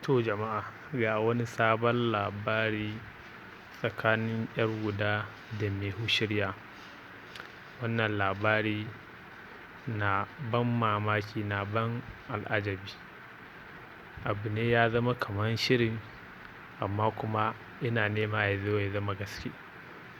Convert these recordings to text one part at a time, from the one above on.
To jama'a, ga wani sabon labari tsakanin 'yar guda da mai wushirya. Wannan labari na ban mamaki, na ban al'ajabi. Abu ne ya zama kamar shirin, amma kuma ina nema ya zo ya zama gaske.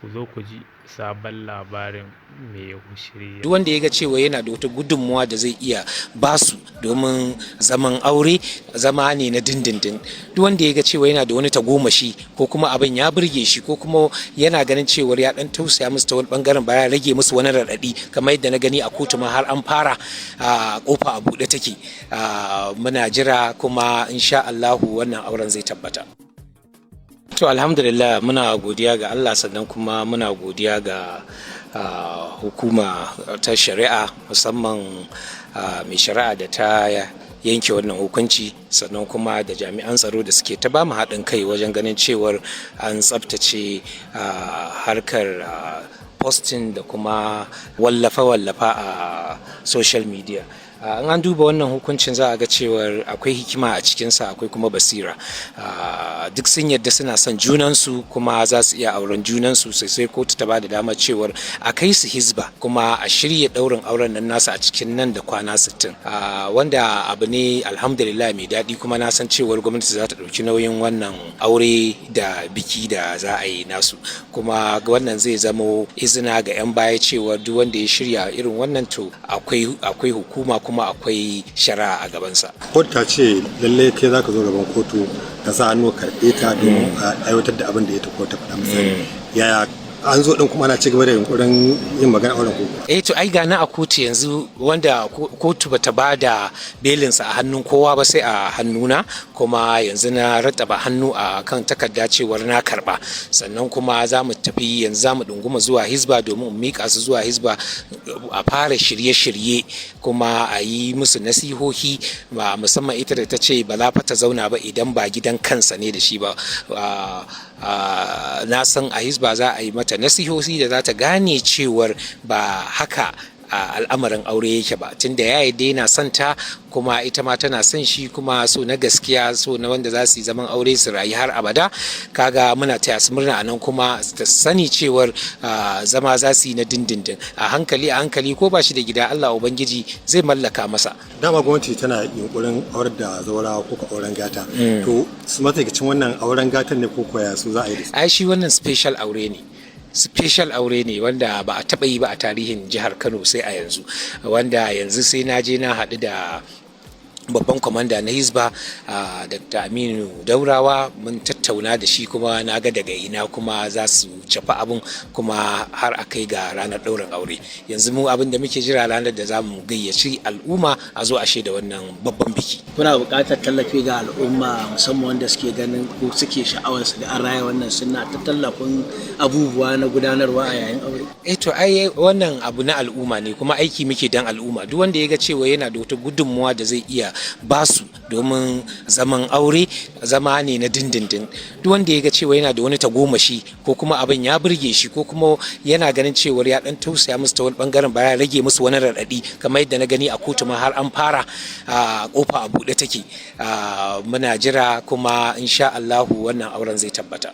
Ku zo ku ji sabon labarin mai wushirya. Duk wanda ya ga cewa yana da wata gudunmuwa da zai iya basu domin zaman aure zama ne na dindindin, duk wanda ya ga cewa yana da wani tagomashi, ko kuma abin ya burge shi, ko kuma yana ganin cewar ya dan tausaya musu ta wani bangaren, baya rage musu wani raɗaɗi, kamar yadda na gani a kotu ma har an fara, kofa a buɗe take, muna jira kuma insha Allahu wannan auren zai tabbata. To alhamdulillah, muna godiya ga Allah, sannan kuma muna godiya ga hukuma ta shari'a, musamman mai shari'a da ta yanke wannan hukunci, sannan kuma da jami'an tsaro da suke ta bamu haɗin kai wajen ganin cewar an tsabtace harkar posting da kuma wallafa-wallafa a social media. In an duba wannan hukuncin, za a ga cewar akwai hikima a cikinsa, akwai kuma basira. Duk sun yadda suna son junansu kuma za su iya auren junansu, sai kotu ta ba da dama cewar a kai su Hizba kuma a shirya ɗaurin auren nan nasu a cikin nan da kwana 60, wanda abu ne alhamdulillah mai daɗi. Kuma na san cewar gwamnati za ta ɗauki nauyin wannan aure da biki da za a yi nasu, kuma wannan zai zamo izina ga 'yan baya cewar duk wanda ya shirya irin wannan, to akwai hukuma kuma akwai shari'a a gabansa. Kotu ta ce lallai kai za ka zo gaban kotu ka sa hannu karɓe ta domin a aiwatar da abin da ita kotu ta faɗa misali. Yaya an zo din kuma ana ci gaba da yunkurin yin magana auren ko? Eh, to ai gana a kotu yanzu, wanda kotu bata ba da belinsa a hannun kowa ba sai a hannuna, kuma yanzu na rattaba hannu a kan takarda cewar na karba. Sannan kuma za mu tafi yanzu, za mu ɗunguma zuwa Hizba domin mu mika su zuwa Hizba a fara shirye-shirye kuma a yi musu nasihohi, ba musamman ita da ta ce ba za ta zauna ba idan ba gidan kansa ne da shi ba. Na san a Hizba za a yi mata nasihohi da za ta gane cewar ba haka al'amarin aure yake ba, tunda ya yarda yana son ta kuma ita ma tana son shi, kuma so na gaskiya, so na wanda za su yi zaman aure su rayu har abada. Kaga muna taya su murna anan, kuma ta sani cewar zama za su yi na dindindin. A hankali a hankali, ko ba shi da gida, Allah Ubangiji zai mallaka masa. Dama gwamnati tana yunkurin aurar da zaurawa ko ka auren gata, to su matsaikacin wannan auren gatan ne ko koya su za a yi da su? Ai shi wannan special aure ne, special aure ne wanda ba a taɓa yi ba a tarihin jihar Kano sai a yanzu, wanda yanzu sai na je na haɗu da babban kwamanda na Hizba, Dr. Aminu Daurawa, mun tattauna da shi, kuma na ga daga ina kuma za su cafa abun kuma har a kai ga ranar ɗaurin aure. Yanzu mu abin da muke jira, ranar da za mu gayyaci al'umma a zo a shaida wannan babban biki. Kuna buƙatar tallafi ga al'umma, musamman wanda suke ganin ko suke sha'awar su da an raya wannan suna ta tallafin abubuwa na gudanarwa a yayin aure? Eh, to ai wannan abu na al'umma ne, kuma aiki muke dan al'umma. Duk wanda ya ga cewa yana da wata gudunmuwa da zai iya basu domin zaman aure zama ne na dindindin, duk wanda ya ga cewa yana da wani tagomashi, ko kuma abin ya burge shi, ko kuma yana ganin cewar ya dan tausaya musu ta wani bangaren, baya rage musu wani raɗaɗi, kamar yadda na gani a kotu ma har an fara, kofa a buɗe take, muna jira kuma insha Allahu wannan auren zai tabbata.